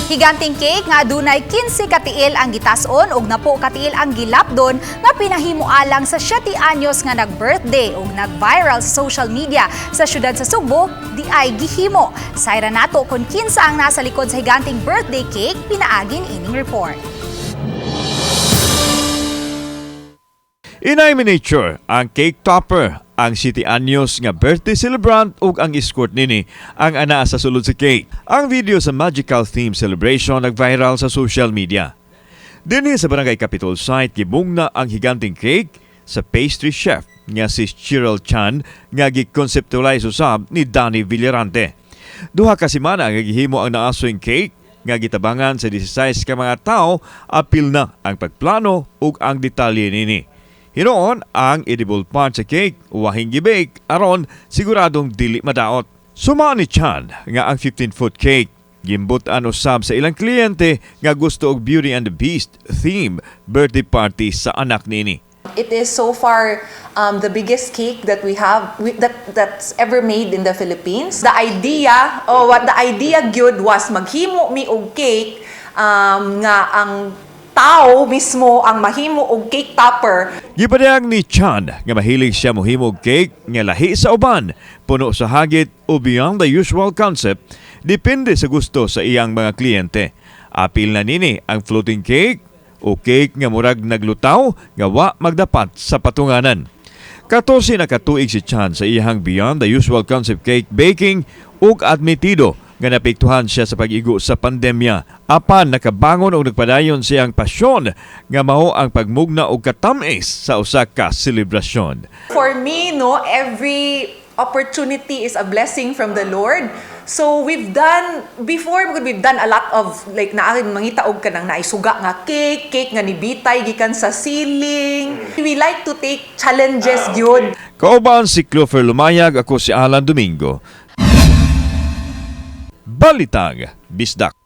Higanting cake nga adunay 15 katiil ang gitas-on ug 10 katiil ang gilapdon nga pinahimo alang sa 7 anyos nga nag-birthday ug nag-viral sa social media sa syudad sa Sugbo, diay gihimo. Sayra nato kung kinsa ang nasa likod sa higanting birthday cake pinaagi niining report. Inay miniature ang cake topper, ang City Anyos nga birthday celebrant ug ang escort nini ang ana sa sulod sa cake. Ang video sa magical theme celebration nag-viral sa social media. Dinhi sa Barangay Capitol site, gibungna ang higanting cake sa pastry chef nga si Cheryl Chan nga gi-conceptualize usab ni Danny Villarante. 2 ka semana nga gihimo ang naasoy cake nga gitabangan sa 16 ka mga tao, apil na ang pagplano ug ang detalye nini. Hinuon ang edible part sa cake wahing gibake aron siguradong dili madaot. Suma ni Chan nga ang 15-foot cake gimbut-an usab sa ilang kliyente nga gusto og Beauty and the Beast theme birthday party sa anak nini. It is so far the biggest cake that we have that's ever made in the Philippines. The idea, oh, what the idea gyud was maghimo mi og cake nga ang tao mismo ang mahimo og cake topper. Gipadayag ni Chan nga mahilig siya mohimo og cake nga lahi sa uban, puno sa hagit o beyond the usual concept, depende sa gusto sa iyang mga kliyente. Apil na nini ang floating cake o cake nga murag naglutaw nga wa magdapat sa patunganan. 14 na katuig si Chan sa iyang beyond the usual concept cake baking ug admitido nga naapektuhan siya sa pag-igo sa pandemya. Apan nakabangon og nagpadayon siyang pasyon nga mao ang pagmugna og katamis sa usa ka selebrasyon. For me, no, every opportunity is a blessing from the Lord. So we've done before, we've done a lot of like naa mangita og kanang naisuga nga cake, cake nga nibitay gikan sa ceiling. We like to take challenges gyud. Kauban si Clover Lumayag, ako si Alan Domingo. Balitang Bisdak.